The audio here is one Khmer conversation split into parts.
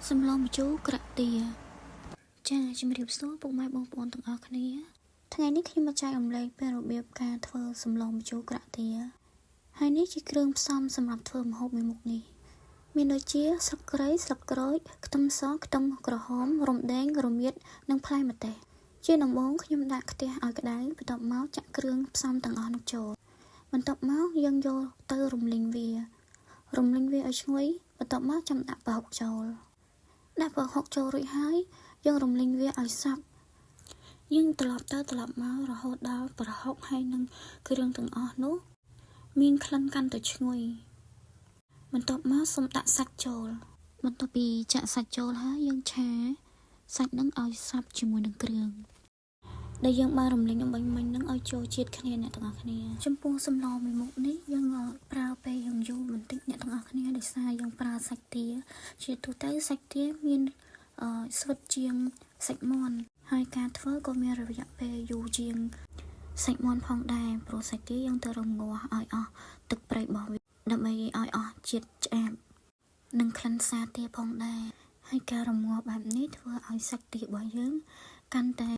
សម្លម្ជូរក្រាក់ទាចាជំរាបសួរពុកម៉ែបងប្អូនទាំងអស់គ្នាថ្ងៃនេះខ្ញុំមកចែករំលែកពីរបៀបការធ្វើសម្លម្ជូរក្រាក់ទាហើយនេះជាគ្រឿងផ្សំសម្រាប់ធ្វើម្ហូបមួយមុខនេះមានដូចជាស្លឹកគ្រៃស្លឹកក្រូចខ្ទឹមសខ្ទឹមក្រហមរំដេងរមៀតនិងផ្លែម្ទេសជាដំបូងខ្ញុំដាក់ខ្ទះឲ្យក្តៅបន្ទាប់មកចាក់គ្រឿងផ្សំទាំងអស់នោះចូលបន្ទាប់មកយើងយកទៅរំលីងវារំលីងវាឲ្យឈ្ងុយបន្ទាប់មកចាំដាក់ប្រហុកចូលដាក់ប្រហុកចូលរួចហើយយើងរំលីងវាឲ្យសព្វយើងត្រឡប់ទៅត្រឡប់មករហូតដល់ប្រហុកហើយនឹងគ្រឿងទាំងអស់នោះមានក្លិនកាន់តែឈ្ងុយបន្ទាប់មកសូមដាក់សាច់ចូលបន្ទាប់ពីចាក់សាច់ចូលហើយយើងឆាសាច់នឹងឲ្យសព្វជាមួយនឹងគ្រឿងដែលយើងបានរំលីងអំបញ្ញមិញនឹងឲ្យចូលជាតិគ្នាអ្នកទាំងអស់គ្នាចំពោះសម្លមួយមុខនេះយើងប្រើពេលយើងយូរបន្តិចអ្នកទាំងអស់គ្នាដោយសារយើងប្រើសាច់ទាជាទូទៅសាច់ទាមានស្វិតជាងសាច់មាន់ហើយការធ្វើក៏មានរយៈពេលយូរជាងសាច់មាន់ផងដែរព្រោះសាច់ទាយើងត្រូវរំងាស់ឲ្យអស់ទឹកត្រីរបស់វាដើម្បីឲ្យអស់ជាតិឆ្អាបនិងក្លិនសាទាផងដែរហើយការរំងាស់បែបនេះធ្វើឲ្យសាច់ទារបស់យើងកាន់តែ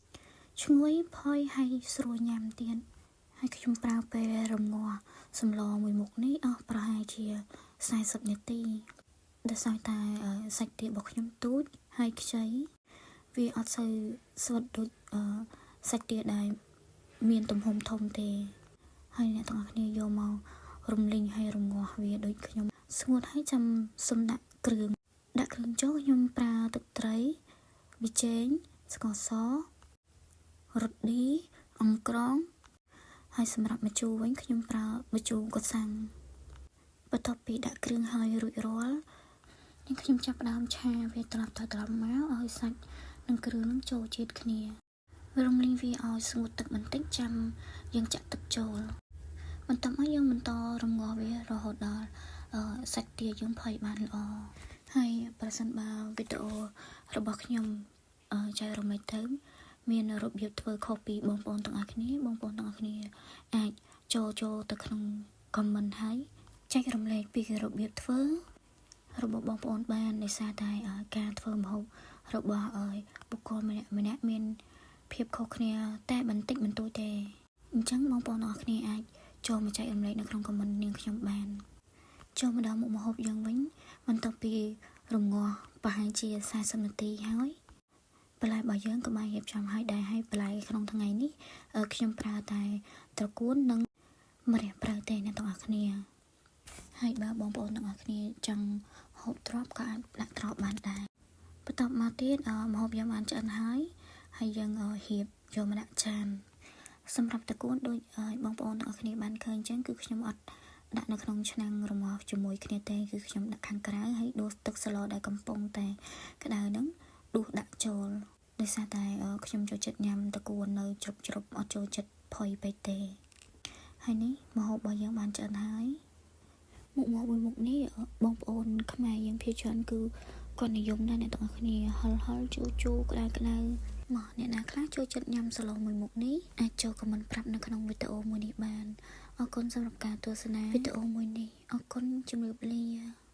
ឈ្ងុយផុយហើយស្រួលញ៉ាំទៀតហើយខ្ញុំប្រើពេលរំងាស់សម្លមួយមុខនេះអស់ប្រហែលជា40នាទីដោយសារតែសាច់ទារបស់ខ្ញុំទូចហើយខ្ចីវាអត់សូវស្វិតដូចសាច់ទាដែលមានទំហំធំទេហើយអ្នកទាំងអស់គ្នាយកមករំលីងហើយរំងាស់វាដូចខ្ញុំស្ងួតហើយចាំសុំដាក់គ្រឿងដាក់គ្រឿងចូលខ្ញុំប្រើទឹកត្រីប៊ីចេងស្ករសរ៉ូឌីអង្ក្រងហើយសម្រាប់ម្ជូរវិញខ្ញុំប្រើម្ជូរកសាំងបន្ទាប់ពីដាក់គ្រឿងហើយរួចរាល់នេះខ្ញុំចាប់ផ្ដើមឆាវាត្រឡប់ទៅត្រឡប់មកឲ្យសាច់និងគ្រឿងនឹងចូលជាតិគ្នារំលីងវាឲ្យស្ងួតទឹកបន្តិចចាំយើងចាក់ទឹកចូលបន្ទាប់មកយើងបន្តរំងាស់វារហូតដល់សាច់ទាយើងផុយបានល្អហើយប្រសិនបើវីដេអូរបស់ខ្ញុំចែករំលែកទៅមានរបៀបធ្វើខុសពីបងប្អូនទាំងអស់គ្នាបងប្អូនទាំងអស់គ្នាអាចចូលទៅក្នុង comment ហើយចែករំលែកពីរបៀបធ្វើរបស់បងប្អូនបានដោយសារតែការធ្វើម្ហូបរបស់បុគ្គលម្នាក់ម្នាក់មានភាពខុសគ្នាតែបន្តិចបន្តួចទេអញ្ចឹងបងប្អូនទាំងអស់គ្នាអាចចូលមកចែករំលែកនៅក្នុង comment នាងខ្ញុំបានចូលមកដល់មុខម្ហូបយើងវិញបន្ទាប់ពីរំងាស់ប្រហែលជា40នាទីហើយបន្លែរបស់យើងក៏បានរៀបចំឲ្យដែរហើយបន្លែក្នុងថ្ងៃនេះខ្ញុំប្រើតែត្រកួននិងម្រះព្រៅទេអ្នកទាំងអស់គ្នាហើយបើបងប្អូនទាំងអស់គ្នាចង់ហូបត្រប់ក៏អាចដាក់ត្រប់បានដែរបន្ទាប់មកទៀតម្ហូបយើងបានឆ្អិនហើយហើយយើងរៀបយកមកដាក់ចានសម្រាប់ត្រកួនដូចបងប្អូនទាំងអស់គ្នាបានឃើញអញ្ចឹងគឺខ្ញុំអត់ដាក់នៅក្នុងឆ្នាំងរំងាស់ជាមួយគ្នាទេគឺខ្ញុំដាក់ខាងក្រៅហើយដួសទឹកស្លដែលកំពុងតែក្តៅហ្នឹងដួសដាក់ចូលដោយសារតែខ្ញុំចូលចិត្តញ៉ាំត្រកួននៅជ្រុបជ្រុបអត់ចូលចិត្តផុយពេកទេហើយនេះម្ហូបរបស់យើងបានឆ្អិនហើយមុខម្ហូបមួយមុខនេះបងប្អូនខ្មែរយើងភាគច្រើនគឺគាត់និយមណាស់អ្នកទាំងអស់គ្នាហឹលៗជូរជូរក្តៅក្តៅមកអ្នកណាខ្លះចូលចិត្តញ៉ាំសម្លមួយមុខនេះអាចចូល comment ប្រាប់នៅក្នុងវីដេអូមួយនេះបានអរគុណសម្រាប់ការទស្សនាវីដេអូមួយនេះអរគុណជំរាបលា។